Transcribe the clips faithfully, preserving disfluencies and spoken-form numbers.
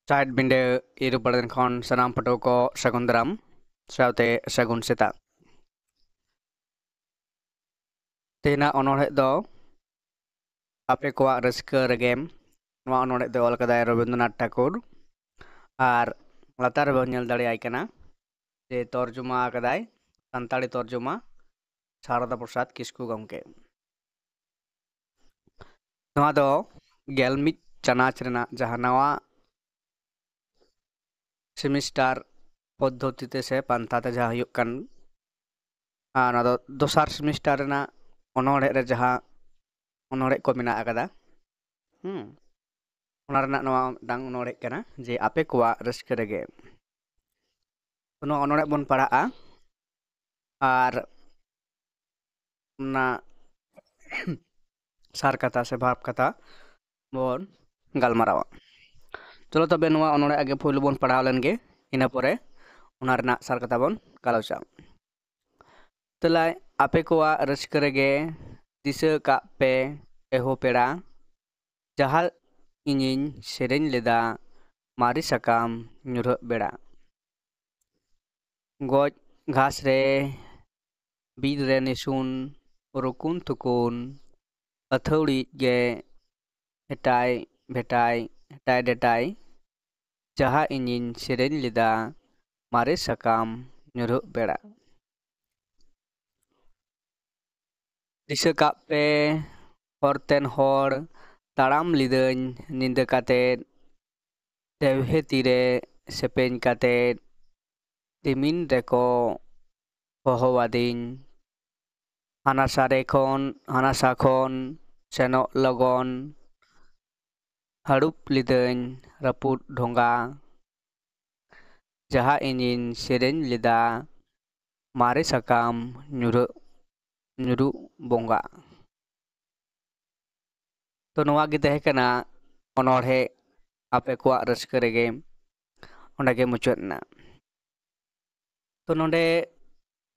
ᱪᱟᱭᱮᱛ ᱵᱤᱸᱰᱟᱹ YouTube ᱯᱟᱲᱟ ᱠᱷᱚᱱ ᱥᱟᱱᱟᱢ ᱯᱟᱹᱴᱷᱩᱣᱟᱹ ᱠᱚ ᱥᱟᱹᱜᱩᱱ ᱫᱟᱨᱟᱢ ᱥᱟᱶᱛᱮ ᱥᱟᱹᱜᱩᱱ ᱥᱮᱛᱟᱜ᱾ ᱛᱮᱦᱮᱧᱟᱜ ᱚᱱᱚᱬᱦᱮ ᱫᱚ ᱟᱯᱮ ᱠᱚᱣᱟᱜ ᱨᱟᱹᱥᱠᱟᱹ ᱨᱮᱜᱮᱢ, ᱱᱚᱣᱟ ᱚᱱᱚᱬᱦᱮ ᱫᱚ ᱚᱞ ᱠᱟᱫᱟᱭ ᱨᱚᱵᱤᱱᱫᱨᱚᱱᱟᱛᱷ ᱴᱷᱟᱠᱩᱨ᱾ ᱟᱨ ᱞᱟᱛᱟᱨ ᱨᱮᱵᱚᱱ ᱧᱮᱞ ᱫᱟᱲᱮᱭᱟᱭ ᱠᱟᱱᱟ ᱡᱮ ᱛᱚᱨᱡᱚᱢᱟ ᱟᱠᱟᱫᱟᱭ, ᱥᱟᱱᱛᱟᱲᱤ ᱛᱚᱨᱡᱚᱢᱟ ᱥᱟᱨᱚᱫᱟ ᱯᱨᱚᱥᱟᱫᱽ ᱠᱤᱥᱠᱩ ᱜᱚᱢᱠᱮ᱾ ᱱᱚᱣᱟ ᱫᱚ ᱜᱮᱞ ᱢᱤᱫ ᱪᱟᱱᱟᱪ ᱨᱮᱱᱟᱜ ᱡᱟᱦᱟᱸ ᱱᱟᱣᱟ ᱥᱮᱢᱤᱥᱴᱟᱨ ᱯᱚᱫᱽᱫᱷᱚᱛᱤ ᱛᱮ ᱥᱮ ᱯᱟᱱᱛᱷᱟ ᱛᱮ ᱡᱟᱦᱟᱸ ᱦᱩᱭᱩᱜ ᱠᱟᱱ, ᱟᱨ ᱚᱱᱟ ᱫᱚ ᱫᱚᱥᱟᱨ ᱥᱮᱢᱤᱥᱴᱟᱨ ᱨᱮᱱᱟᱜ ᱚᱱᱚᱬᱦᱮ ᱨᱮ ᱡᱟᱦᱟᱸ ᱚᱱᱚᱬᱦᱮ ᱠᱚ ᱢᱮᱱᱟᱜ ᱟᱠᱟᱫᱟ᱾ ᱦᱩᱸ, ᱚᱱᱟ ᱨᱮᱱᱟᱜ ᱱᱚᱣᱟ ᱢᱤᱫᱴᱟᱝ ᱚᱱᱚᱬᱦᱮ ᱠᱟᱱᱟ ᱡᱮ ᱟᱯᱮ ᱠᱚᱣᱟᱜ ᱨᱟᱹᱥᱠᱟᱹ ᱨᱮᱜᱮ᱾ ᱛᱚ, ᱱᱚᱣᱟ ᱚᱱᱚᱬᱦᱮ ᱵᱚᱱ ᱯᱟᱲᱦᱟᱜᱼᱟ᱾ ᱟᱨ ᱚᱱᱟ ᱥᱟᱨ ᱠᱟᱛᱷᱟ ᱥᱮ ᱵᱷᱟᱵᱽ ᱠᱟᱛᱷᱟ ᱵᱚᱱ ᱜᱟᱞᱢᱟᱨᱟᱣᱟ᱾ ᱪᱚᱞᱚ ᱛᱚᱵᱮ ᱱᱚᱣᱟ ᱚᱱᱚᱬᱦᱮ ᱟᱜᱮ ᱯᱳᱭᱞᱳ ᱵᱚᱱ ᱯᱟᱲᱦᱟᱣ ᱞᱮᱱ ᱜᱮ, ᱤᱱᱟᱹ ᱯᱚᱨᱮ ᱚᱱᱟ ᱨᱮᱱᱟᱜ ᱥᱟᱨ ᱠᱟᱛᱷᱟ ᱵᱚᱱ ᱜᱟᱞᱚᱪᱟ᱾ ᱛᱮᱞᱟᱭ ᱟᱯᱮ ᱠᱚᱣᱟᱜ ᱨᱟᱹᱥᱠᱟᱹ ᱨᱮᱜᱮ ᱫᱤᱥᱟᱹ ᱠᱟᱜ ᱯᱮ ᱮᱦᱳ ᱯᱮᱲᱟ, ᱡᱟᱦᱟᱸ ᱤᱧᱤᱧ ᱥᱮᱨᱮᱧ ᱞᱮᱫᱟ ᱢᱟᱨᱮ ᱥᱟᱠᱟᱢ ᱧᱩᱨᱦᱟᱹᱜ ᱵᱮᱲᱟ᱾ ᱜᱚᱡ ᱜᱷᱟᱥ ᱨᱮ, ᱵᱤᱨ ᱨᱮ ᱱᱤᱥᱩᱱ, ᱨᱩᱠᱩᱱ ᱛᱩᱠᱩᱱ, ᱟᱹᱛᱷᱟᱹᱣᱲᱤᱡ ᱜᱮ ᱦᱮᱴᱟᱭ ᱵᱷᱮᱴᱟᱭ, ᱦᱮᱴᱟᱭ ᱰᱮᱴᱟᱭ, ᱡᱟᱦᱟᱸ ᱤᱧᱤᱧ ᱥᱮᱨᱮᱧ ᱞᱮᱫᱟ ᱢᱟᱨᱮ ᱥᱟᱠᱟᱢ ᱧᱩᱨᱦᱟᱹᱜ ᱵᱮᱲᱟ᱾ ᱫᱤᱥᱟᱹ ᱠᱟᱜ ᱯᱮ, ᱦᱚᱨᱛᱮᱱ ᱦᱚᱲ ᱛᱟᱲᱟᱢ ᱞᱤᱫᱟᱹᱧ ᱧᱤᱫᱟᱹ ᱠᱟᱛᱮᱫ, ᱛᱮᱣᱦᱮ ᱛᱤᱨᱮ ᱥᱮᱯᱮᱧ ᱠᱟᱛᱮᱫ, ᱛᱤᱢᱤᱱ ᱨᱮᱠᱚ ᱦᱚᱦᱚᱣᱟᱫᱤᱧ᱾ ᱦᱟᱱᱟ ᱥᱟᱨᱮ ᱠᱷᱚᱱ, ᱦᱟᱱᱟ ᱥᱟ ᱠᱷᱚᱱ ᱥᱮᱱᱚᱜ ᱞᱚᱜᱚᱱ, ᱦᱟᱹᱲᱩᱵ ᱞᱤᱫᱟᱹᱧ ᱨᱟᱹᱯᱩᱫ ᱰᱷᱚᱸᱜᱟ, ᱡᱟᱦᱟᱸ ᱤᱧᱤᱧ ᱥᱮᱨᱮᱧ ᱞᱮᱫᱟ ᱢᱟᱨᱮ ᱥᱟᱠᱟᱢ ᱧᱩᱨᱦᱟᱹᱜ, ᱧᱩᱨᱩᱜ ᱵᱚᱸᱜᱟ᱾ ᱛᱚ, ᱱᱚᱣᱟ ᱜᱮ ᱛᱟᱦᱮᱸ ᱠᱟᱱᱟ ᱚᱱᱚᱬᱦᱮ ᱟᱯᱮ ᱠᱚᱣᱟᱜ ᱨᱟᱹᱥᱠᱟᱹ ᱨᱮᱜᱮ, ᱚᱸᱰᱮ ᱜᱮ ᱢᱩᱪᱟᱹᱫ ᱮᱱᱟ᱾ ᱛᱚ, ᱱᱚᱰᱮ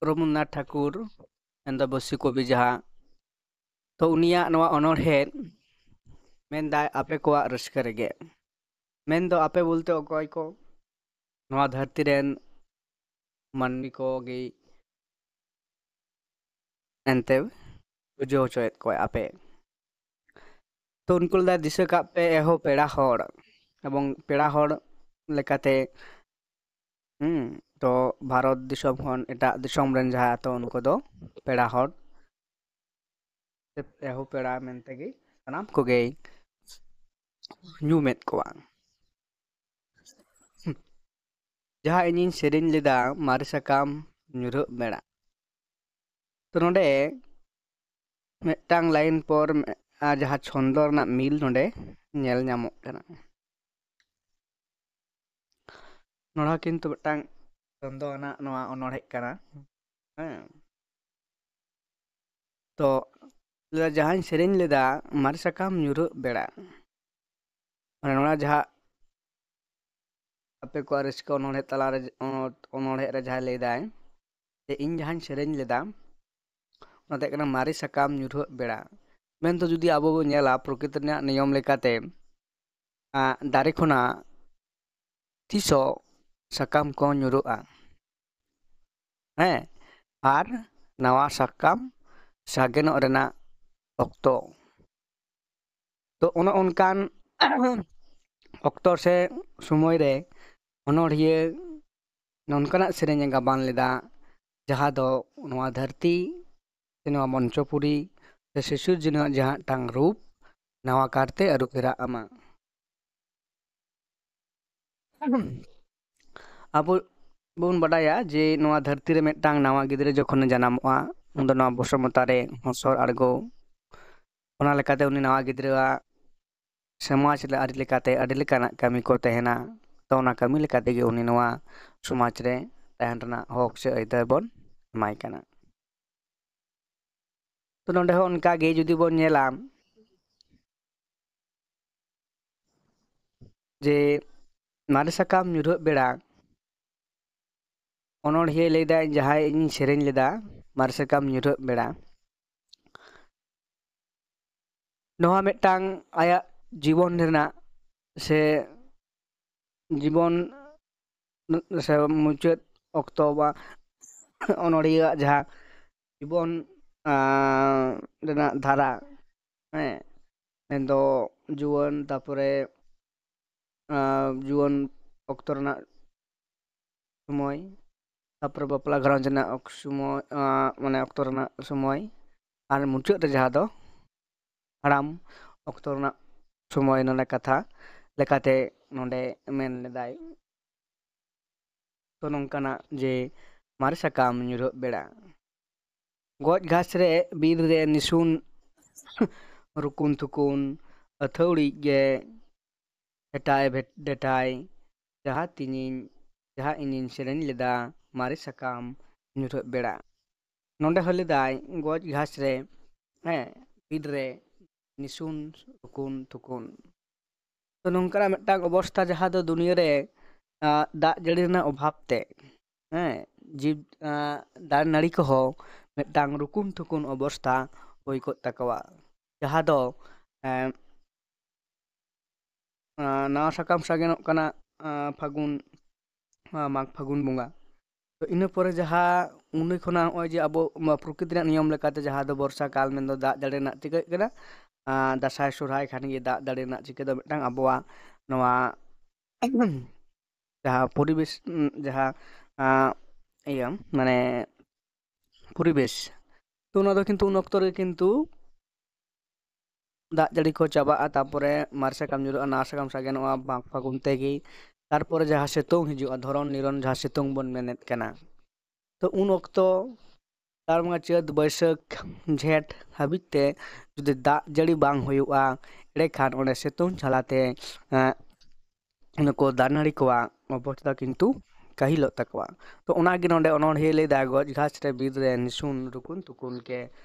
ᱨᱚᱵᱤᱱᱫᱨᱚᱱᱟᱛᱷ ᱴᱷᱟᱠᱩᱨ ᱢᱮᱱᱫᱚ ᱵᱚᱥᱤ ᱠᱚᱵᱤ ᱡᱟᱦᱟᱸ, ᱛᱚ, ᱩᱱᱤᱭᱟᱜ ᱱᱚᱣᱟ ᱚᱱᱚᱬᱦᱮ ᱢᱮᱱᱫᱟᱭ ᱟᱯᱮ ᱠᱚᱣᱟᱜ ᱨᱟᱹᱥᱠᱟᱹ ᱨᱮᱜᱮ᱾ ᱢᱮᱱᱫᱚ ᱟᱯᱮ ᱵᱚᱞᱛᱮ ᱚᱠᱚᱭ ᱠᱚ? ᱱᱚᱣᱟ ᱫᱷᱟᱹᱨᱛᱤ ᱨᱮᱱ ᱢᱟᱹᱱᱢᱤ ᱠᱚᱜᱮ ᱮᱱᱛᱮ ᱵᱩᱡᱷᱟᱹᱣ ᱦᱚᱪᱚᱭᱮᱫ ᱠᱚᱣᱟ ᱟᱯᱮ᱾ ᱛᱚ ᱩᱱᱠᱩ ᱞᱮᱫᱟ, ᱫᱤᱥᱟᱹ ᱠᱟᱜ ᱯᱮ ᱮᱦᱳ ᱯᱮᱲᱟ ᱦᱚᱲ, ᱮᱵᱚᱝ ᱯᱮᱲᱟ ᱦᱚᱲ ᱞᱮᱠᱟᱛᱮ, ᱦᱩᱸ, ᱛᱚ ᱵᱷᱟᱨᱚᱛ ᱫᱤᱥᱚᱢ ᱠᱷᱚᱱ ᱮᱴᱟᱜ ᱫᱤᱥᱚᱢ ᱨᱮᱱ ᱡᱟᱦᱟᱸ, ᱛᱚ ᱩᱱᱠᱩ ᱫᱚ ᱯᱮᱲᱟ ᱦᱚᱲ, ᱥᱮ ᱮᱦᱳ ᱯᱮᱲᱟ ᱢᱮᱱᱛᱮ ᱜᱮ ᱥᱟᱱᱟᱢ ᱠᱚᱜᱮᱭ ᱧᱩᱢᱮᱫ ᱠᱚᱣᱟ᱾ ᱡᱟᱦᱟᱸ ᱤᱧᱤᱧ ᱥᱮᱨᱮᱧ ᱞᱮᱫᱟ, ᱢᱟᱨᱮ ᱥᱟᱠᱟᱢ ᱧᱩᱨᱦᱟᱹᱜ ᱵᱮᱲᱟ᱾ ᱛᱚ ᱱᱚᱰᱮ ᱢᱤᱫᱴᱟᱝ ᱞᱟᱭᱤᱱ ᱯᱚᱨ ᱢᱤᱫ-, ᱟᱨ ᱡᱟᱦᱟᱸ ᱪᱷᱚᱱᱫᱚ ᱨᱮᱱᱟᱜ ᱢᱤᱞ ᱱᱚᱰᱮ ᱧᱮᱞ ᱧᱟᱢᱚᱜ ᱠᱟᱱᱟ᱾ ᱱᱚᱰᱮ ᱦᱚᱸ ᱠᱤᱱᱛᱩ ᱢᱤᱫᱴᱟᱝ ᱪᱷᱚᱱᱫᱚ ᱟᱱᱟᱜ ᱱᱚᱣᱟ ᱚᱱᱚᱬᱦᱮ ᱠᱟᱱᱟ᱾ ᱦᱮᱸ, ᱛᱚ ᱞᱟᱹᱭᱫᱟ, ᱡᱟᱦᱟᱸᱧ ᱥᱮᱨᱮᱧ ᱞᱮᱫᱟ, ᱢᱟᱨᱮ ᱥᱟᱠᱟᱢ ᱧᱩᱨᱦᱟᱹᱜ ᱵᱮᱲᱟ, ᱢᱟᱱᱮ ᱱᱚᱣᱟ ᱡᱟᱦᱟᱸ ᱟᱯᱮ ᱠᱚᱣᱟᱜ ᱨᱟᱹᱥᱠᱟᱹ ᱚᱱᱚᱬᱦᱮ ᱛᱟᱞᱟᱨᱮ, ᱚᱱᱚ-, ᱚᱱᱚᱬᱦᱮ ᱨᱮ ᱡᱟᱦᱟᱸᱭ ᱞᱟᱹᱭᱫᱟᱭ ᱡᱮ ᱤᱧ ᱡᱟᱦᱟᱸᱧ ᱥᱮᱨᱮᱧ ᱞᱮᱫᱟ, ᱚᱱᱟ ᱫᱚ ᱦᱩᱭᱩᱜ ᱠᱟᱱᱟ ᱢᱟᱨᱮ ᱥᱟᱠᱟᱢ ᱧᱩᱨᱦᱟᱹᱜ ᱵᱮᱲᱟ᱾ ᱢᱮᱱᱫᱚ ᱡᱩᱫᱤ ᱟᱵᱚ ᱵᱚᱱ ᱧᱮᱞᱟ ᱯᱨᱚᱠᱨᱤᱛᱤ ᱨᱮᱱᱟᱜ ᱱᱤᱭᱚᱢ ᱞᱮᱠᱟᱛᱮ, ᱟᱸ, ᱫᱟᱨᱮ ᱠᱷᱚᱱᱟᱜ ᱛᱤᱥᱚᱜ ᱥᱟᱠᱟᱢ ᱠᱚ ᱧᱩᱨᱦᱟᱹᱜᱼᱟ? ᱦᱮᱸ, ᱟᱨ ᱱᱟᱣᱟ ᱥᱟᱠᱟᱢ ᱥᱟᱜᱮᱱᱚᱜ ᱨᱮᱱᱟᱜ ᱚᱠᱛᱚ᱾ ᱛᱚ ᱚᱱᱮ ᱚᱱᱠᱟᱱ ᱚᱠᱛᱚ ᱥᱮ ᱥᱚᱢᱚᱭ ᱨᱮ ᱚᱱᱚᱬᱦᱤᱭᱟᱹ ᱱᱚᱝᱠᱟᱱᱟᱜ ᱥᱮᱨᱮᱧ ᱮ ᱜᱟᱵᱟᱱ ᱞᱮᱫᱟ, ᱡᱟᱦᱟᱸ ᱫᱚ ᱱᱚᱣᱟ ᱫᱷᱟᱹᱨᱛᱤ ᱥᱮ ᱱᱚᱣᱟ ᱢᱚᱧᱪᱚᱯᱩᱨᱤ ᱥᱮ ᱥᱤᱥᱤᱨ ᱡᱤᱱᱟᱹᱣᱟᱜ ᱡᱟᱦᱟᱸ ᱢᱤᱫᱴᱟᱝ ᱨᱩᱯ ᱱᱟᱣᱟ ᱠᱟᱨᱛᱮ ᱟᱹᱨᱩ ᱯᱷᱮᱨᱟᱜ ᱟᱢᱟ᱾ ᱟᱵᱚ ᱵᱚᱱ ᱵᱟᱰᱟᱭᱟ ᱡᱮ ᱱᱚᱣᱟ ᱫᱷᱟᱹᱨᱛᱤ ᱨᱮ ᱢᱤᱫᱴᱟᱝ ᱱᱟᱣᱟ ᱜᱤᱫᱽᱨᱟᱹ ᱡᱚᱠᱷᱚᱱᱮ ᱡᱟᱱᱟᱢᱚᱜᱼᱟ, ᱩᱱᱫᱚ ᱱᱚᱣᱟ ᱵᱚᱥᱚᱢᱚᱛᱟ ᱨᱮ ᱦᱚᱥᱚᱨ ᱟᱬᱜᱚ, ᱚᱱᱟ ᱞᱮᱠᱟᱛᱮ ᱩᱱᱤ ᱱᱟᱣᱟ ᱜᱤᱫᱽᱨᱟᱹᱣᱟᱜ ᱥᱚᱢᱟᱡᱽ ᱨᱮ ᱟᱹᱨᱤ ᱞᱮᱠᱟᱛᱮ ᱟᱹᱰᱤ ᱞᱮᱠᱟᱱᱟᱜ ᱠᱟᱹᱢᱤ ᱠᱚ ᱛᱟᱦᱮᱱᱟ᱾ ᱛᱚ ᱚᱱᱟ ᱠᱟᱹᱢᱤ ᱞᱮᱠᱟ ᱛᱮᱜᱮ ᱩᱱᱤ ᱱᱚᱣᱟ ᱥᱚᱢᱟᱡᱽ ᱨᱮ ᱛᱟᱦᱮᱱ ᱨᱮᱱᱟᱜ ᱦᱚᱠ ᱥᱮ ᱟᱹᱭᱫᱟᱹᱨ ᱵᱚᱱ ᱮᱢᱟᱭ ᱠᱟᱱᱟ᱾ ᱛᱚ ᱱᱚᱰᱮ ᱦᱚᱸ ᱚᱱᱠᱟ ᱜᱮ ᱡᱩᱫᱤ ᱵᱚᱱ ᱧᱮᱞᱟ ᱡᱮ ᱢᱟᱨᱮ ᱥᱟᱠᱟᱢ ᱧᱩᱨᱦᱟᱹᱜ ᱵᱮᱲᱟ, ᱚᱱᱚᱬᱦᱤᱭᱟᱹ ᱞᱟᱹᱭᱫᱟᱭ, ᱡᱟᱦᱟᱸᱭ ᱤᱧᱤᱧ ᱥᱮᱨᱮᱧ ᱞᱮᱫᱟ ᱢᱟᱨᱮ ᱥᱟᱠᱟᱢ ᱧᱩᱨᱦᱟᱹᱜ ᱵᱮᱲᱟ, ᱱᱚᱣᱟ ᱢᱤᱫᱴᱟᱝ ᱟᱭᱟᱜ ᱡᱤᱵᱚᱱ ᱨᱮᱱᱟᱜ ᱥᱮ ᱡᱤᱵᱚᱱ ᱥᱮ ᱢᱩᱪᱟᱹᱫ ᱚᱠᱛᱚ ᱵᱟ ᱚᱱᱚᱲᱦᱤᱭᱟᱹᱣᱟᱜ ᱡᱟᱦᱟᱸ ᱡᱤᱵᱚᱱ ᱟᱸ, ᱨᱮᱱᱟᱜ ᱫᱷᱟᱨᱟ, ᱦᱮᱸ, ᱢᱮᱱᱫᱚ ᱡᱩᱣᱟᱹᱱ, ᱛᱟᱯᱚᱨᱮ ᱟᱸ, ᱡᱩᱣᱟᱹᱱ ᱚᱠᱛᱚ ᱨᱮᱱᱟᱜ ᱥᱚᱢᱚᱭ, ᱛᱟᱯᱚᱨᱮ ᱵᱟᱯᱞᱟ ᱜᱷᱟᱨᱚᱸᱡᱽ ᱨᱮᱱᱟᱜ ᱚᱠ-, ᱥᱚᱢᱚᱭ, ᱟᱸ, ᱢᱟᱱᱮ ᱚᱠᱛᱚ ᱨᱮᱱᱟᱜ ᱥᱚᱢᱚᱭ, ᱟᱨ ᱢᱩᱪᱟᱹᱫ ᱨᱮ ᱡᱟᱦᱟᱸ ᱫᱚ ᱦᱟᱲᱟᱢ ᱚᱠᱛᱚ ᱨᱮᱱᱟᱜ ᱥᱚᱢᱚᱭ, ᱱᱚᱰᱮ ᱠᱟᱛᱷᱟ ᱞᱮᱠᱟᱛᱮ ᱱᱚᱰᱮ ᱢᱮᱱ ᱞᱮᱫᱟᱭ᱾ ᱛᱚ ᱱᱚᱝᱠᱟᱱᱟᱜ ᱡᱮ ᱢᱟᱨᱮ ᱥᱟᱠᱟᱢ ᱧᱩᱨᱦᱟᱹᱜ ᱵᱮᱲᱟ, ᱜᱚᱡ ᱜᱷᱟᱥ ᱨᱮ ᱵᱤᱨ ᱨᱮ ᱱᱤᱥᱩᱱ ᱨᱩᱠᱩᱱ ᱛᱷᱩᱠᱩᱱ ᱟᱹᱛᱷᱟᱹᱣᱲᱤᱡ ᱜᱮ ᱰᱮᱴᱟᱭ ᱵᱷᱮᱴ-, ᱰᱮᱴᱟᱭ ᱡᱟᱦᱟᱸ ᱛᱤᱧᱤᱧ, ᱡᱟᱦᱟᱸ ᱤᱧᱤᱧ ᱥᱮᱨᱮᱧ ᱞᱮᱫᱟ ᱢᱟᱨᱮ ᱥᱟᱠᱟᱢ ᱧᱩᱨᱦᱟᱹᱜ ᱵᱮᱲᱟ᱾ ᱱᱚᱰᱮ ᱦᱚᱸ ᱞᱟᱹᱭᱫᱟᱭ ᱜᱚᱡ ᱜᱷᱟᱥ ᱨᱮ, ᱦᱮᱸ, ᱵᱤᱨ ᱨᱮ ᱱᱤᱥᱩᱱ ᱨᱩᱠᱩᱱ ᱛᱷᱩᱠᱩᱱ᱾ ᱛᱚ ᱱᱚᱝᱠᱟᱱᱟᱜ ᱢᱤᱫᱴᱟᱝ ᱚᱵᱚᱥᱛᱷᱟ ᱡᱟᱦᱟᱸ ᱫᱚ ᱫᱩᱱᱤᱭᱟᱹ ᱨᱮ, ᱟᱸ, ᱫᱟᱜ ᱡᱟᱹᱲᱤ ᱨᱮᱱᱟᱜ ᱚᱵᱷᱟᱵᱽ ᱛᱮ, ᱦᱮᱸ, ᱡᱤᱵᱽ, ᱟᱸ, ᱫᱟᱨᱮ ᱱᱟᱹᱲᱤ ᱠᱚᱦᱚᱸ ᱢᱤᱫᱴᱟᱝ ᱨᱩᱠᱩᱱ ᱛᱷᱩᱠᱩᱱ ᱚᱵᱚᱥᱛᱷᱟ ᱦᱩᱭ ᱠᱚᱜ ᱛᱟᱠᱚᱣᱟ, ᱡᱟᱦᱟᱸ ᱫᱚ, ᱮᱸ, ᱟᱸ, ᱱᱟᱣᱟ ᱥᱟᱠᱟᱢ ᱥᱟᱜᱮᱱᱚᱜ ᱠᱟᱱᱟ, ᱟᱸ, ᱯᱷᱟᱹᱜᱩᱱ, ᱟᱸ, ᱢᱟᱜᱽ ᱯᱷᱟᱹᱜᱩᱱ ᱵᱚᱸᱜᱟ᱾ ᱛᱚ ᱤᱱᱟᱹ ᱯᱚᱨᱮ ᱡᱟᱦᱟᱸ ᱩᱱᱤ ᱠᱷᱚᱱᱟᱜ ᱱᱚᱜᱼᱚᱭ ᱡᱮ ᱟᱵᱚ ᱢᱟ ᱯᱨᱚᱠᱨᱤᱛᱤ ᱨᱮᱱᱟᱜ ᱱᱤᱭᱚᱢ ᱞᱮᱠᱟᱛᱮ ᱡᱟᱦᱟᱸ ᱫᱚ ᱵᱚᱨᱥᱟ ᱠᱟᱞ ᱢᱮᱱᱫᱚ ᱫᱟᱜ ᱡᱟᱹᱲᱤ ᱨᱮᱱᱟᱜ ᱪᱤᱠᱟᱹᱜ ᱠᱟᱱᱟ, ᱟᱸ, ᱫᱟᱸᱥᱟᱭ ᱥᱚᱨᱦᱟᱭ ᱠᱷᱟᱱ ᱜᱮ ᱫᱟᱜ ᱡᱟᱹᱲᱤ ᱨᱮᱱᱟᱜ ᱪᱤᱠᱟᱹ ᱫᱚ ᱢᱤᱫᱴᱟᱝ ᱟᱵᱚᱣᱟᱜ ᱱᱚᱣᱟ ᱡᱟᱦᱟᱸ ᱯᱚᱨᱤᱵᱮᱥ, ᱩᱸ, ᱡᱟᱦᱟᱸ, ᱟᱸ, ᱤᱭᱟᱹ, ᱢᱟᱱᱮ ᱯᱚᱨᱤᱵᱮᱥ, ᱛᱚ ᱚᱱᱟ ᱫᱚ ᱠᱤᱱᱛᱩ ᱩᱱ ᱚᱠᱛᱚ ᱨᱮ ᱠᱤᱱᱛᱩ ᱫᱟᱜ ᱡᱟᱹᱲᱤ ᱠᱚ ᱪᱟᱵᱟᱜᱼᱟ, ᱛᱟᱨᱯᱚᱨᱮ ᱢᱟᱨᱮ ᱥᱟᱠᱟᱢ ᱧᱩᱨᱦᱟᱹᱜᱼᱟ, ᱱᱟᱣᱟ ᱥᱟᱠᱟᱢ ᱥᱟᱜᱮᱱᱚᱜᱼᱟ ᱢᱟᱜᱽ ᱯᱷᱟᱹᱜᱩᱱ ᱛᱮᱜᱮ᱾ ᱛᱟᱨᱯᱚᱨᱮ ᱡᱟᱦᱟᱸ ᱥᱤᱛᱩᱝ ᱦᱤᱡᱩᱜᱼᱟ, ᱫᱷᱚᱨᱚᱱ ᱱᱤᱨᱚᱱ ᱡᱟᱦᱟᱸ ᱥᱤᱛᱩᱝ ᱵᱚᱱ ᱢᱮᱱᱮᱫ ᱠᱟᱱᱟ, ᱛᱚ ᱩᱱ ᱚᱠᱛᱚ ᱟᱥᱟᱲ ᱵᱚᱸᱜᱟ, ᱪᱟᱹᱛ, ᱵᱟᱹᱭᱥᱟᱹᱠᱷ, ᱡᱷᱮᱸᱴ ᱦᱟᱹᱵᱤᱡ ᱛᱮ ᱡᱩᱫᱤ ᱫᱟᱜ ᱡᱟᱹᱲᱤ ᱵᱟᱝ ᱦᱩᱭᱩᱜᱼᱟ, ᱮᱸᱰᱮᱠᱷᱟᱱ ᱚᱸᱰᱮ ᱥᱤᱛᱩᱝ ᱡᱷᱟᱞᱟᱛᱮ, ᱮᱸ, ᱱᱩᱠᱩ ᱫᱟᱨᱮ ᱱᱟᱹᱲᱤ ᱠᱚᱣᱟᱜ ᱚᱵᱚᱥᱛᱷᱟ ᱠᱤᱱᱛᱩ ᱠᱟᱹᱦᱤᱞᱚᱜ ᱛᱟᱠᱚᱣᱟ᱾ ᱛᱚ ᱚᱱᱟᱜᱮ ᱱᱚᱰᱮ ᱚᱱᱚᱬᱦᱤᱭᱟᱹ ᱞᱟᱹᱭᱫᱟ, ᱜᱚᱡ ᱜᱷᱟᱥ ᱨᱮ ᱵᱤᱨ ᱨᱮ ᱱᱤᱥᱩᱱ ᱨᱩᱠᱩᱱ ᱛᱩᱠᱩᱱ ᱠᱮ,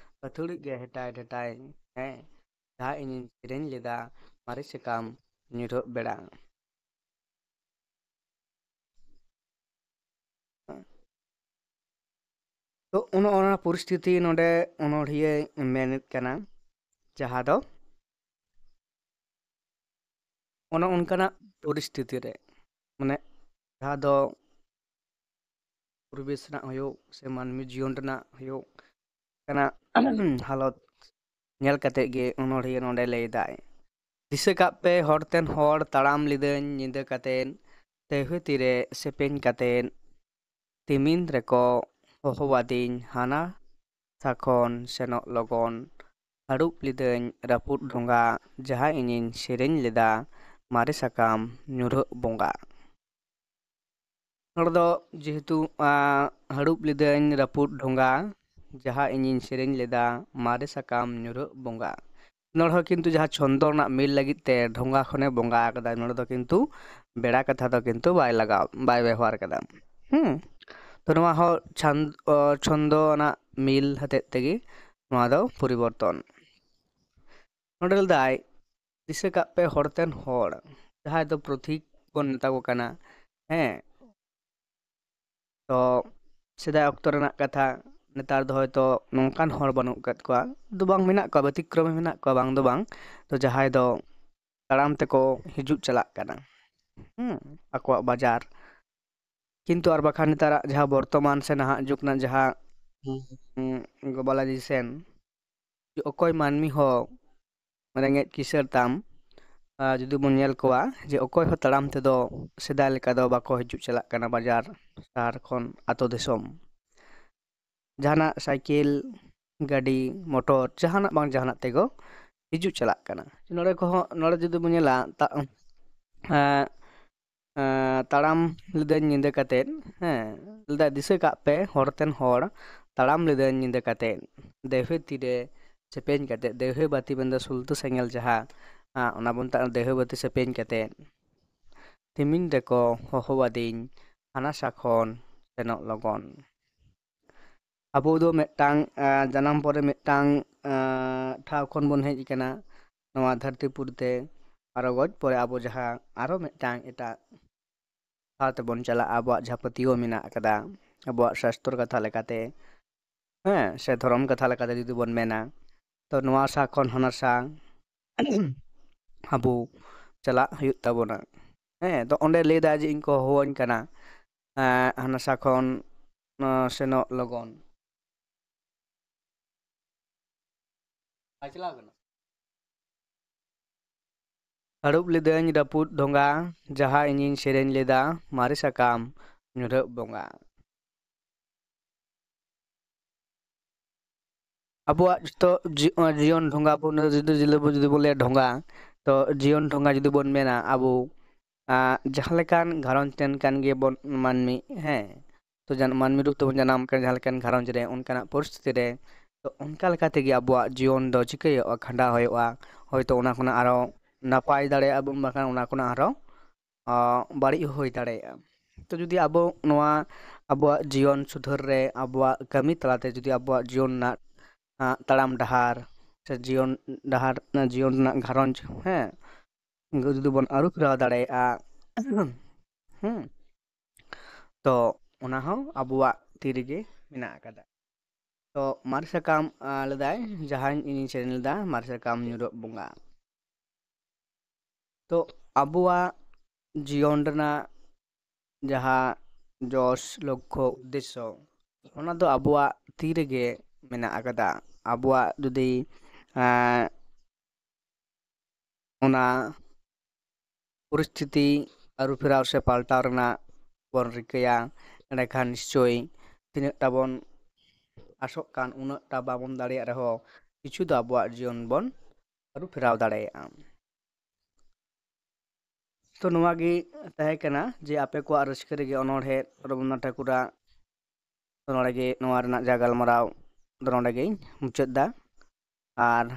ᱟᱹᱛᱷᱟᱹᱲᱤᱡ ᱜᱮ ᱦᱮᱴᱟᱭ ᱰᱷᱮᱴᱟᱭ, ᱦᱮᱸ, ᱡᱟᱦᱟᱸ ᱤᱧᱤᱧ ᱥᱮᱨᱮᱧ ᱞᱮᱫᱟ ᱢᱟᱨᱮ ᱥᱟᱠᱟᱢ ᱧᱩᱨᱦᱟᱹᱜ ᱵᱮᱲᱟ᱾ ᱛᱚ ᱚᱱᱮ ᱚᱱᱟ ᱯᱚᱨᱤᱥᱛᱷᱤᱛᱤ ᱱᱚᱰᱮ ᱚᱱᱚᱬᱦᱤᱭᱟᱹᱭ ᱢᱮᱱᱮᱫ ᱠᱟᱱᱟ, ᱡᱟᱦᱟᱸ ᱫᱚ ᱚᱱᱮ ᱚᱱᱠᱟᱱᱟᱜ ᱯᱚᱨᱤᱥᱛᱷᱤᱛᱤ ᱨᱮ ᱢᱟᱱᱮ ᱡᱟᱦᱟᱸ ᱫᱚ ᱯᱚᱨᱤᱵᱮᱥ ᱨᱮᱱᱟᱜ ᱦᱩᱭᱩᱜ ᱥᱮ ᱢᱟᱹᱱᱢᱤ ᱡᱤᱭᱚᱱ ᱨᱮᱱᱟᱜ ᱦᱩᱭᱩᱜ ᱠᱟᱱᱟ ᱦᱟᱞᱚᱛ ᱧᱮᱞ ᱠᱟᱛᱮ ᱜᱮ ᱚᱱᱚᱬᱦᱤᱭᱟᱹ ᱱᱚᱰᱮ ᱞᱟᱹᱭ ᱫᱟᱭ, ᱫᱤᱥᱟᱹ ᱠᱟᱜ ᱯᱮ ᱦᱚᱨᱛᱮᱱ ᱦᱚᱲ, ᱛᱟᱲᱟᱢ ᱞᱤᱫᱟᱹᱧ ᱧᱤᱫᱟᱹ ᱠᱟᱛᱮᱫ, ᱫᱟᱹᱣᱦᱟᱹ ᱛᱤᱨᱮ ᱥᱮᱯᱮᱧ ᱠᱟᱛᱮᱫ, ᱛᱤᱢᱤᱱ ᱨᱮᱠᱚ ᱦᱚᱦᱚᱣᱟᱫᱤᱧ ᱦᱟᱱᱟ ᱥᱟ ᱠᱷᱚᱱ ᱥᱮᱱᱚᱜ ᱞᱚᱜᱚᱱ, ᱦᱟᱹᱲᱩᱵ ᱞᱤᱫᱟᱹᱧ ᱨᱟᱹᱯᱩᱫ ᱰᱷᱚᱸᱜᱟ, ᱡᱟᱦᱟᱸ ᱤᱧᱤᱧ ᱥᱮᱨᱮᱧ ᱞᱮᱫᱟ ᱢᱟᱨᱮ ᱥᱟᱠᱟᱢ ᱧᱩᱨᱦᱟᱹᱜ ᱵᱚᱸᱜᱟ᱾ ᱱᱚᱰᱮ ᱫᱚ ᱡᱮᱦᱮᱛᱩ ᱦᱟᱹᱲᱩᱵ ᱞᱤᱫᱟᱹᱧ ᱨᱟᱹᱯᱩᱫ ᱰᱷᱚᱸᱜᱟ, ᱡᱟᱦᱟᱸ ᱤᱧᱤᱧ ᱥᱮᱨᱮᱧ ᱞᱮᱫᱟ ᱢᱟᱨᱮ ᱥᱟᱠᱟᱢ ᱧᱩᱨᱦᱟᱹᱜ ᱵᱚᱸᱜᱟ, ᱱᱚᱰᱮ ᱦᱚᱸ ᱠᱤᱱᱛᱩ ᱡᱟᱦᱟᱸ ᱪᱷᱚᱱᱫᱚ ᱨᱮᱱᱟᱜ ᱢᱤᱞ ᱞᱟᱹᱜᱤᱫ ᱛᱮ ᱰᱷᱚᱸᱜᱟ ᱠᱷᱚᱱᱮ ᱵᱚᱸᱜᱟ ᱟᱠᱟᱫᱟ, ᱱᱚᱰᱮ ᱫᱚ ᱠᱤᱱᱛᱩ ᱵᱮᱲᱟ ᱠᱟᱛᱷᱟ ᱫᱚ ᱠᱤᱱᱛᱩ ᱵᱟᱭ ᱞᱟᱜᱟᱣ ᱵᱟᱭ ᱵᱮᱣᱦᱟᱨ ᱠᱟᱫᱟ᱾ ᱦᱩᱸ, ᱛᱚ ᱱᱚᱣᱟ ᱦᱚᱸ ᱪᱷᱟᱱ- ᱚ, ᱪᱷᱚᱱᱫᱚ ᱟᱱᱟᱜ ᱢᱤᱞ ᱦᱚᱛᱮᱫ ᱛᱮᱜᱮ ᱱᱚᱣᱟ ᱫᱚ ᱯᱚᱨᱤᱵᱚᱨᱛᱚᱱ᱾ ᱱᱚᱰᱮ ᱞᱟᱹᱭᱫᱟᱭ, ᱫᱤᱥᱟᱹ ᱠᱟᱜ ᱯᱮ ᱦᱚᱲᱛᱮᱱ ᱦᱚᱲ, ᱡᱟᱦᱟᱸᱭ ᱫᱚ ᱯᱨᱚᱛᱤᱠ ᱵᱚᱱ ᱢᱮᱛᱟ ᱠᱚ ᱠᱟᱱᱟ᱾ ᱦᱮᱸ, ᱛᱚ ᱥᱮᱫᱟᱭ ᱚᱠᱛᱚ ᱨᱮᱱᱟᱜ ᱠᱟᱛᱷᱟ, ᱱᱮᱛᱟᱨ ᱫᱚ ᱦᱚᱭᱛᱚ ᱱᱚᱝᱠᱟᱱ ᱦᱚᱲ ᱵᱟᱹᱱᱩᱜ ᱟᱠᱟᱫ ᱠᱚᱣᱟ, ᱫᱚ ᱵᱟᱝ, ᱢᱮᱱᱟᱜ ᱠᱚᱣᱟ, ᱵᱮᱛᱤᱠᱨᱚᱢᱤ ᱢᱮᱱᱟᱜ ᱠᱚᱣᱟ, ᱵᱟᱝ ᱫᱚ ᱵᱟᱝ, ᱛᱚ ᱡᱟᱦᱟᱸᱭ ᱫᱚ ᱛᱟᱲᱟᱢ ᱛᱮᱠᱚ ᱦᱤᱡᱩᱜ ᱪᱟᱞᱟᱜ ᱠᱟᱱᱟ, ᱦᱩᱸ, ᱟᱠᱚᱣᱟᱜ ᱵᱟᱡᱟᱨ᱾ ᱠᱤᱱᱛᱩ ᱟᱨ ᱵᱟᱠᱷᱟᱱ ᱱᱮᱛᱟᱨᱟᱜ ᱡᱟᱦᱟᱸ ᱵᱚᱨᱛᱚᱢᱟᱱ ᱥᱮ ᱱᱟᱦᱟᱜ ᱡᱩᱜᱽ ᱨᱮᱱᱟᱜ ᱡᱟᱦᱟᱸ, ᱦᱩᱸ, globalization, ᱚᱠᱚᱭ ᱢᱟᱹᱱᱢᱤ ᱦᱚᱸ ᱨᱮᱸᱜᱮᱡ ᱠᱤᱥᱟᱹᱬ ᱛᱟᱢ, ᱟᱨ ᱡᱩᱫᱤ ᱵᱚᱱ ᱧᱮᱞ ᱠᱚᱣᱟ ᱡᱮ ᱚᱠᱚᱭ ᱦᱚᱸ ᱛᱟᱲᱟᱢ ᱛᱮᱫᱚ ᱥᱮᱫᱟᱭ ᱞᱮᱠᱟ ᱫᱚ ᱵᱟᱠᱚ ᱦᱤᱡᱩᱜ ᱪᱟᱞᱟᱜ ᱠᱟᱱᱟ ᱵᱟᱡᱟᱨ ᱥᱟᱦᱟᱨ ᱠᱷᱚᱱ ᱟᱛᱳ ᱫᱤᱥᱚᱢ᱾ ᱡᱟᱦᱟᱱᱟᱜ ᱥᱟᱭᱠᱮᱞ, ᱜᱟᱹᱰᱤ, ᱢᱚᱴᱚᱨ, ᱡᱟᱦᱟᱱᱟᱜ ᱵᱟᱝ ᱡᱟᱦᱟᱱᱟᱜ ᱛᱮᱜᱮ ᱦᱤᱡᱩᱜ ᱪᱟᱞᱟᱜ ᱠᱟᱱᱟ᱾ ᱱᱚᱰᱮ ᱠᱚᱦᱚᱸ, ᱱᱚᱰᱮ ᱡᱩᱫᱤ ᱵᱚᱱ ᱧᱮᱞᱟ, ᱛᱟ-, ᱮᱸ, ᱮᱸ, ᱛᱟᱲᱟᱢ ᱞᱤᱫᱟᱹᱧ ᱧᱤᱫᱟᱹ ᱠᱟᱛᱮᱫ, ᱦᱮᱸ, ᱞᱟᱹᱭᱫᱟ, ᱫᱤᱥᱟᱹ ᱠᱟᱜ ᱯᱮ ᱦᱚᱨᱛᱮᱱ ᱦᱚᱲ, ᱛᱟᱲᱟᱢ ᱞᱤᱫᱟᱹᱧ ᱧᱤᱫᱟᱹ ᱠᱟᱛᱮᱫ, ᱫᱟᱹᱣᱦᱟᱹ ᱛᱤᱨᱮ ᱥᱮᱯᱮᱧ ᱠᱟᱛᱮᱫ, ᱫᱟᱹᱣᱦᱟᱹ ᱵᱟᱹᱛᱤ ᱢᱮᱱᱫᱚ ᱥᱩᱞᱛᱟᱹ ᱥᱮᱸᱜᱮᱞ ᱡᱟᱦᱟᱸ, ᱟᱸ, ᱚᱱᱟ ᱵᱚᱱ ᱢᱮᱛᱟᱜ ᱠᱟᱱᱟ ᱫᱟᱹᱣᱦᱟᱹ ᱵᱟᱹᱛᱤ ᱥᱮᱯᱮᱧ ᱠᱟᱛᱮᱫ, ᱛᱤᱢᱤᱱ ᱨᱮᱠᱚ ᱦᱚᱦᱚᱣᱟᱫᱤᱧ ᱦᱟᱱᱟ ᱥᱟ ᱠᱷᱚᱱ ᱥᱮᱱᱚᱜ ᱞᱚᱜᱚᱱ᱾ ᱟᱵᱚ ᱫᱚ ᱢᱤᱫᱴᱟᱝ, ᱟᱸ, ᱡᱟᱱᱟᱢ ᱯᱚᱨᱮ ᱢᱤᱫᱴᱟᱝ, ᱟᱸ, ᱴᱷᱟᱶ ᱠᱷᱚᱱ ᱵᱚᱱ ᱦᱮᱡ ᱟᱠᱟᱱᱟ ᱱᱚᱣᱟ ᱫᱷᱟᱹᱨᱛᱤ ᱯᱩᱨᱤ ᱛᱮ, ᱟᱨᱚ ᱜᱚᱡ ᱯᱚᱨᱮ ᱟᱵᱚ ᱡᱟᱦᱟᱸ ᱟᱨᱚ ᱢᱤᱫᱴᱟᱝ ᱮᱴᱟᱜ ᱴᱷᱟᱶ ᱛᱮᱵᱚᱱ ᱪᱟᱞᱟᱜᱼᱟ, ᱟᱵᱚᱣᱟᱜ ᱡᱟᱦᱟᱸ ᱯᱟᱹᱛᱭᱟᱹᱣ ᱢᱮᱱᱟᱜ ᱟᱠᱟᱫᱟ, ᱟᱵᱚᱣᱟᱜ ᱥᱟᱥᱛᱨᱚ ᱠᱟᱛᱷᱟ ᱞᱮᱠᱟᱛᱮ, ᱦᱮᱸ, ᱥᱮ ᱫᱷᱚᱨᱚᱢ ᱠᱟᱛᱷᱟ ᱞᱮᱠᱟᱛᱮ ᱡᱩᱫᱤ ᱵᱚᱱ ᱢᱮᱱᱟ, ᱛᱚ ᱱᱚᱣᱟ ᱥᱟ ᱠᱷᱚᱱ ᱦᱟᱱᱟ ᱥᱟ ᱟᱵᱚ ᱪᱟᱞᱟᱜ ᱦᱩᱭᱩᱜ ᱛᱟᱵᱚᱱᱟ᱾ ᱦᱮᱸ, ᱛᱚ ᱚᱸᱰᱮ ᱞᱟᱹᱭ ᱫᱟᱭ ᱡᱮ ᱤᱧ ᱠᱚ ᱦᱚᱦᱚᱣᱟᱹᱧ ᱠᱟᱱᱟ, ᱮᱸ, ᱦᱟᱱᱟᱥᱟ ᱠᱷᱚᱱ, ᱮᱸ, ᱥᱮᱱᱚᱜ ᱞᱚᱜᱚᱱ᱾ ᱵᱟᱭ ᱪᱟᱞᱟᱣ ᱠᱟᱱᱟ᱾ ᱟᱹᱨᱩᱵ ᱞᱤᱫᱟᱹᱧ ᱨᱟᱹᱯᱩᱫ ᱰᱷᱚᱸᱜᱟ, ᱡᱟᱦᱟᱸ ᱤᱧᱤᱧ ᱥᱮᱨᱮᱧ ᱞᱮᱫᱟ, ᱢᱟᱨᱮ ᱥᱟᱠᱟᱢ ᱧᱩᱨᱦᱟᱹᱜ ᱵᱚᱸᱜᱟ᱾ ᱟᱵᱚᱣᱟᱜ ᱡᱚᱛᱚ ᱡᱤ-, ᱡᱤᱭᱚᱱ ᱰᱷᱚᱸᱜᱟ ᱵᱚᱱ, ᱡᱩᱫᱤ, ᱡᱩᱫᱤ ᱵᱚᱱ ᱞᱟᱹᱭᱟ ᱰᱷᱚᱸᱜᱟ, ᱛᱚ ᱡᱤᱭᱚᱱ ᱰᱷᱚᱸᱜᱟ ᱡᱩᱫᱤ ᱵᱚᱱ ᱢᱮᱱᱟ ᱟᱵᱚ, ᱟᱸ, ᱡᱟᱦᱟᱸ ᱞᱮᱠᱟᱱ ᱜᱷᱟᱨᱚᱸᱡᱽ ᱨᱮᱱ ᱠᱟᱱ ᱜᱮᱵᱚᱱ ᱢᱟᱹᱱᱢᱤ, ᱦᱮᱸ, ᱛᱚ ᱡᱟᱱ-, ᱢᱟᱹᱱᱢᱤ ᱨᱩᱯ ᱛᱮᱵᱚᱱ ᱡᱟᱱᱟᱢ ᱠᱟᱱᱟ ᱡᱟᱦᱟᱸ ᱞᱮᱠᱟᱱ ᱜᱷᱟᱨᱚᱸᱡᱽ ᱨᱮ, ᱚᱱᱠᱟᱱᱟᱜ ᱯᱚᱨᱤᱥᱛᱷᱤᱛᱤ ᱨᱮ, ᱛᱚ ᱚᱱᱠᱟ ᱞᱮᱠᱟ ᱛᱮᱜᱮ ᱟᱵᱚᱣᱟᱜ ᱡᱤᱭᱚᱱ ᱫᱚ ᱪᱤᱠᱟᱹᱭᱚᱜᱼᱟ, ᱠᱷᱟᱸᱰᱟᱣ ᱦᱩᱭᱩᱜᱼᱟ᱾ ᱦᱚᱭᱛᱳ ᱚᱱᱟ ᱠᱷᱚᱱᱟᱜ ᱟᱨᱚ ᱱᱟᱯᱟᱭ ᱫᱟᱲᱮᱭᱟᱜᱼᱟ ᱵᱚᱱ, ᱵᱟᱠᱷᱟᱱ ᱚᱱᱟ ᱠᱷᱚᱱᱟᱜ ᱟᱨᱚ, ᱟᱸ, ᱵᱟᱹᱲᱤᱡ ᱦᱚᱸ ᱦᱩᱭ ᱫᱟᱲᱮᱭᱟᱜᱼᱟ᱾ ᱛᱚ ᱡᱩᱫᱤ ᱟᱵᱚ ᱱᱚᱣᱟ ᱟᱵᱚᱣᱟᱜ ᱡᱤᱭᱚᱱ ᱥᱩᱫᱷᱟᱹᱨ ᱨᱮ, ᱟᱵᱚᱣᱟᱜ ᱠᱟᱹᱢᱤ ᱛᱟᱞᱟᱛᱮ ᱡᱩᱫᱤ ᱟᱵᱚᱣᱟᱜ ᱡᱤᱭᱚᱱ ᱨᱮᱱᱟᱜ, ᱟᱸ, ᱛᱟᱲᱟᱢ ᱰᱟᱦᱟᱨ ᱥᱮ ᱡᱤᱭᱚᱱ ᱰᱟᱦᱟᱨ, ᱡᱤᱭᱚᱱ ᱨᱮᱱᱟᱜ ᱜᱷᱟᱨᱚᱸᱡᱽ, ᱦᱮᱸ, ᱡᱩᱫᱤ ᱵᱚᱱ ᱟᱹᱨᱩ ᱯᱷᱮᱨᱟᱣ ᱫᱟᱲᱮᱭᱟᱜᱼᱟ, ᱦᱮᱸ, ᱛᱚ ᱚᱱᱟ ᱦᱚᱸ ᱟᱵᱚᱣᱟᱜ ᱛᱤ ᱨᱮᱜᱮ ᱢᱮᱱᱟᱜ ᱟᱠᱟᱫᱟ᱾ ᱛᱚ ᱢᱟᱨᱮ ᱥᱟᱠᱟᱢ, ᱟᱸ, ᱞᱮᱫᱟᱭ, ᱡᱟᱦᱟᱸᱧ ᱤᱧᱤᱧ ᱥᱮᱨᱮᱧ ᱞᱮᱫᱟ, ᱢᱟᱨᱮ ᱥᱟᱠᱟᱢ ᱧᱩᱨᱦᱟᱹᱜ ᱵᱚᱸᱜᱟ᱾ ᱛᱚ ᱟᱵᱚᱣᱟᱜ ᱡᱤᱭᱚᱱ ᱨᱮᱱᱟᱜ ᱡᱟᱦᱟᱸ ᱡᱚᱥ, ᱞᱚᱠᱠᱷᱚ, ᱩᱫᱽᱫᱮᱥᱥᱚ, ᱚᱱᱟ ᱫᱚ ᱟᱵᱚᱣᱟᱜ ᱛᱤ ᱨᱮᱜᱮ ᱢᱮᱱᱟᱜ ᱟᱠᱟᱫᱟ᱾ ᱟᱵᱚᱣᱟᱜ ᱡᱩᱫᱤ, ᱮᱸ, ᱚᱱᱟ ᱯᱚᱨᱤᱥᱛᱷᱤᱛᱤ ᱟᱹᱨᱩ ᱯᱷᱮᱨᱟᱣ ᱥᱮ ᱯᱟᱞᱴᱟᱣ ᱨᱮᱱᱟᱜ ᱵᱚᱱ ᱨᱤᱠᱟᱹᱭᱟ, ᱮᱸᱰᱮᱠᱷᱟᱱ ᱱᱤᱥᱪᱳᱭ ᱛᱤᱱᱟᱹᱜ ᱴᱟ ᱵᱚᱱ ᱟᱥᱚᱜ ᱠᱟᱱ, ᱩᱱᱟᱹᱜ ᱴᱟ ᱵᱟᱵᱚᱱ ᱫᱟᱲᱮᱭᱟᱜ ᱨᱮᱦᱚᱸ, ᱠᱤᱪᱷᱩ ᱫᱚ ᱟᱵᱚᱣᱟᱜ ᱡᱤᱭᱚᱱ ᱵᱚᱱ ᱟᱹᱨᱩ ᱯᱷᱮᱨᱟᱣ ᱫᱟᱲᱮᱭᱟᱜᱼᱟ᱾ ᱛᱚ ᱱᱚᱣᱟ ᱜᱮ ᱛᱟᱦᱮᱸ ᱠᱟᱱᱟ ᱡᱮ ᱟᱯᱮ ᱠᱚᱣᱟᱜ ᱨᱟᱹᱥᱠᱟᱹ ᱨᱮᱜᱮ ᱚᱱᱚᱬᱦᱮ ᱨᱚᱵᱤᱱᱫᱨᱚᱱᱟᱛᱷ ᱴᱷᱟᱠᱩᱨᱟᱜ ᱫᱚ ᱱᱚᱰᱮ ᱜᱮ, ᱱᱚᱣᱟ ᱨᱮᱱᱟᱜ ᱡᱟ ᱜᱟᱞᱢᱟᱨᱟᱣ ᱫᱚ ᱱᱚᱰᱮ ᱜᱮᱧ ᱢᱩᱪᱟᱹᱫ ᱫᱟ᱾ ᱟᱨ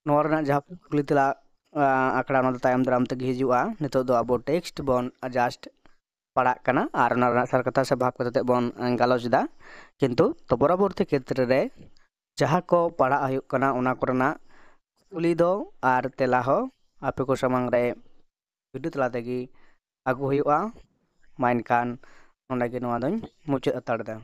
ᱱᱚᱣᱟ ᱨᱮᱱᱟᱜ ᱡᱟᱦᱟᱸ ᱠᱩᱠᱞᱤ ᱛᱮᱞᱟ, ᱟ, ᱟᱠᱷᱲᱟ, ᱚᱱᱟ ᱫᱚ ᱛᱟᱭᱚᱢ ᱫᱟᱨᱟᱢ ᱛᱮᱜᱮ ᱦᱤᱡᱩᱜᱼᱟ᱾ ᱱᱤᱛᱚᱜ ᱫᱚ ᱟᱵᱚ ᱴᱮᱠᱥᱴ ᱵᱚᱱ ᱡᱟᱥᱴ ᱯᱟᱲᱦᱟᱜ ᱠᱟᱱᱟ ᱟᱨ ᱚᱱᱟ ᱨᱮᱱᱟᱜ ᱥᱟᱨ ᱠᱟᱛᱷᱟ ᱥᱮ ᱵᱷᱟᱵᱽ ᱠᱟᱛᱷᱟ ᱛᱮᱫ ᱵᱚᱱ, ᱮ, ᱜᱟᱞᱚᱪ ᱮᱫᱟ᱾ ᱠᱤᱱᱛᱩ ᱛᱚ ᱯᱚᱨᱚᱵᱚᱨᱛᱤ ᱠᱷᱮᱛᱨᱮ ᱨᱮ ᱡᱟᱦᱟᱸ ᱠᱚ ᱯᱟᱲᱦᱟᱜ ᱦᱩᱭᱩᱜ ᱠᱟᱱᱟ, ᱚᱱᱟ ᱠᱚᱨᱮᱱᱟᱜ ᱠᱩᱠᱞᱤ ᱫᱚ ᱟᱨ ᱛᱮᱞᱟ ᱦᱚᱸ ᱟᱯᱮ ᱠᱚ ᱥᱟᱢᱟᱝ ᱨᱮ ᱵᱷᱤᱰᱤᱭᱳ ᱛᱟᱞᱟ ᱛᱮᱜᱮ ᱟᱹᱜᱩ ᱦᱩᱭᱩᱜᱼᱟ᱾ ᱢᱟ ᱮᱱᱠᱷᱟᱱ ᱱᱚᱰᱮ ᱜᱮ ᱱᱚᱣᱟ ᱫᱚᱧ ᱢᱩᱪᱟᱹᱫ ᱦᱟᱛᱟᱲ ᱮᱫᱟ᱾